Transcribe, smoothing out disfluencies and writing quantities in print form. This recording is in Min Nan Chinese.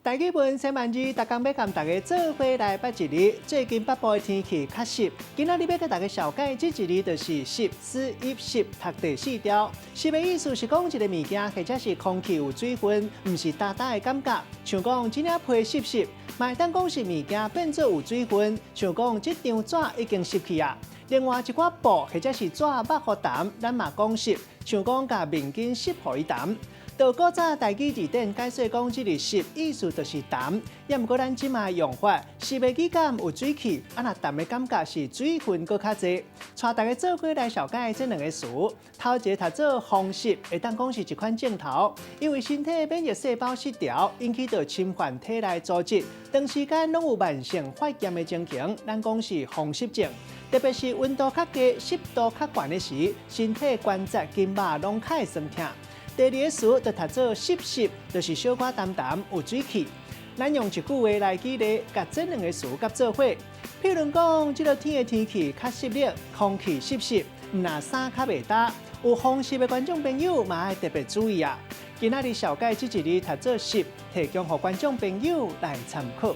台語文千萬字，逐工欲共大家做伙來捌一字。最近北部的天氣較濕，今仔日欲共大家紹介這一字就是濕，S 一濕，讀第四調。濕的意思是講一个物件或者是空氣有水分，毋是焦焦的感覺。像講這領皮濕濕，嘛會當講是物件變做有水分，像講這張紙已經濕去啊。另外一寡布或者是紙抹予澹，咱嘛講濕，像講共面巾濕予伊澹。著古早台語字典解說講，這個濕意思就是澹，也毋過咱這馬用法，濕的語感有水氣，啊若澹的感覺是水分閣較濟。帶大家做伙來紹介這兩个詞，頭一个讀做風濕，會當講是一款症頭，因為身體免疫細胞失調，引起著侵犯體內組織，長時間攏有慢性發炎的情形，咱講是風濕症。特別是溫度較低、濕度較懸的時，身體關節、筋肉攏較會痠疼。第二個詞就讀做濕濕，就是小可澹澹有水氣。咱用一句話來舉例，共這兩个詞夾做伙。譬如講，這个天的天氣較濕熱，空氣濕濕，毋若衫較袂焦。有風濕的觀眾朋友嘛愛特別注意啊！今仔日紹介這一字讀做濕，提供予觀眾朋友來參考。